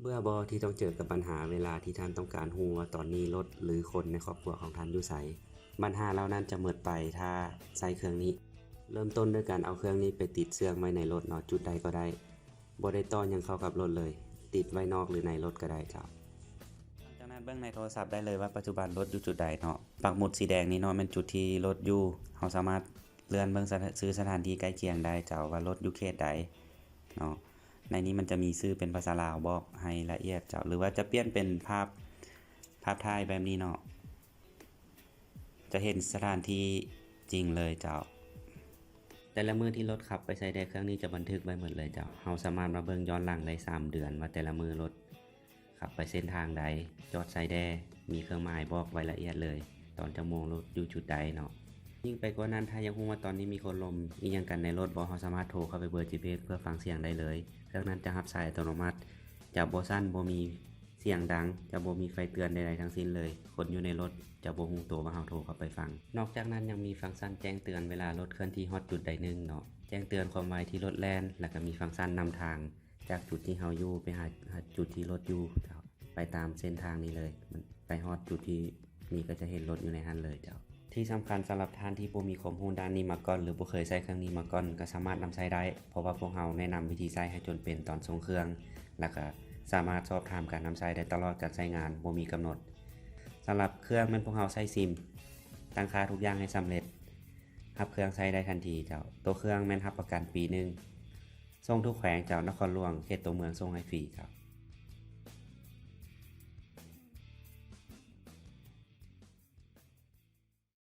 ເບື່ອບໍ່ທີ່ຕ້ອງເຈີກັບບັນຫາເວລາທີ່ທ່ານຕ້ອງການຮູ້ວ່າຕອນນີ້ລົດ ຫຼື ຄົນໃນຄອບຄົວຂອງທ່ານຢູ່ໃສ? ບັນຫາເຫຼົ່ານັ້ນຈະໝົດໄປຖ້າໃຊ້ເຄື່ອງນີ້. ເລີ່ມຕົ້ນດ້ວຍການເອົາເຄື່ອງນີ້ໄປຕິດເຊື່ອມໄວ້ໃນລົດເນາະ, ຈຸດໃດກໍໄດ້, ບໍ່ໄດ້ຕໍ່ຫຍັງເຂົ້າກັບລົດເລີຍ, ຕິດໄວ້ນອກ ຫຼື ໃນລົດກໍໄດ້ເຈົ້າ. ຫຼັງຈາກນັ້ນເບິ່ງໃນໂທລະສັບໄດ້ເລີຍວ່າປັດຈຸບັນລົດຢູ່ຈຸດໃດເນາະ. ປັກໝຸດສີແດງນີ້ເນາະ ແມ່ນຈຸດທີ່ລົດຢູ່. ເຮົາສາມາດເລື່ອນເບິ່ງສະຖານ ຊື່ສະຖານທີ່ໃກ້ຄຽງໄດ້ເຈົ້າ ວ່າລົດຢູ່ເຂດໃດເນາະ. ໃນນີ້ມັນຈະມີຊື່ເປັນພາສາລາວບອກໃຫ້ລະອຽດເຈົ້າ ຫຼືວ່າຈະປ່ຽນເປັນພາບ ພາບຖ່າຍແບບນີ້ເນາະ ຈະເຫັນສະຖານທີ່ຈິງເລີຍເຈົ້າ. ແຕ່ລະມື້ທີ່ລົດຂັບໄປໃສແດ່ ເຄື່ອງນີ້ຈະບັນທຶກໄວ້ໝົດເລີຍເຈົ້າ. ເຮົາສາມາດມາເບິ່ງຍ້ອນຫຼັງໄດ້ສາມເດືອນວ່າແຕ່ລະມື້ລົດຂັບໄປເສັ້ນທາງໃດ, ຈອດໃສແດ່, ມີເຄື່ອງໝາຍບອກໄວ້ລະອຽດເລີຍ ຕອນຈັກໂມງລົດຢູ່ຈຸດໃດເນາະ. ຍິ່ງໄປກວ່ານັ້ນ ຖ້າຢາກຮູ້ວ່າຕອນນີ້ມີຄົນລົມອີ່ຫຍັງກັນໃນລົດບໍ່, ເຮົາສາມາດໂທເຂົ້າໄປເບີ ຈີພີເອັສ ເພື່ອຟັງສຽງໄດ້ເລີຍ. ເຄື່ອງນັ້ນຈະຮັບສາຍອັດຕະໂນມັດ, ຈະບໍ່ສັ່ນ, ບໍ່ມີສຽງດັງ, ຈະບໍ່ມີໄຟເຕືອນໃດໆທັງສິ້ນເລີຍ. ຄົນຢູ່ໃນລົດຈະບໍ່ຮູ້ໂຕວ່າເຮົາໂທເຂົ້າໄປຟັງ. ນອກຈາກນັ້ນຍັງມີຟັງຊັນແຈ້ງເຕືອນເວລາລົດເຄື່ອນທີ່ຮອດຈຸດໃດໜຶ່ງເນາະ, ແຈ້ງເຕືອນຄວາມໄວທີ່ລົດແລ່ນ, ແລ້ວກໍມີຟັງຊັນນຳທາງຈາກຈຸດທີ່ເຮົາຢູ່ໄປຫາ ຫາຈຸດທີ່ລົດຢູ່ເຈົ້າ. ໄປຕາມເສັ້ນທາງນີ້ເລີຍ, ໄປຮອດຈຸດທີ່ນີ້ກໍຈະເຫັນລົດຢູ່ໃນຫັ້ນເລີຍເຈົ້າ. ທີ່ສຳຄັນສຳລັບທ່ານທີ່ບໍ່ມີຄວາມຮູ້ດ້ານນີ້ມາກ່ອນ ຫຼື ບໍ່ເຄີຍໃຊ້ເຄື່ອງນີ້ມາກ່ອນ ກໍສາມາດນຳໃຊ້ໄດ້ ເພາະວ່າພວກເຮົາແນະນຳວິທີໃຊ້ໃຫ້ຈົນເປັນຕອນສົ່ງເຄື່ອງ ແລ້ວກໍສາມາດສອບຖາມການນຳໃຊ້ໄດ້ຕະຫຼອດການໃຊ້ງານ ບໍ່ມີກຳນົດ. ສຳລັບເຄື່ອງແມ່ນພວກເຮົາໃສ່ຊິມ, ຕັ້ງຄ່າທຸກຢ່າງໃຫ້ສຳເລັດ, ຮັບເຄື່ອງໃຊ້ໄດ້ທັນທີເຈົ້າ. ໂຕເຄື່ອງແມ່ນຮັບປະກັນປີໜຶ່ງ, ສົ່ງທຸກແຂວງເຈົ້າ, ນະຄອນຫຼວງ, ເຂດຕົວເມືອງ ສົ່ງໃຫ້ຟຣີເຈົ້າ.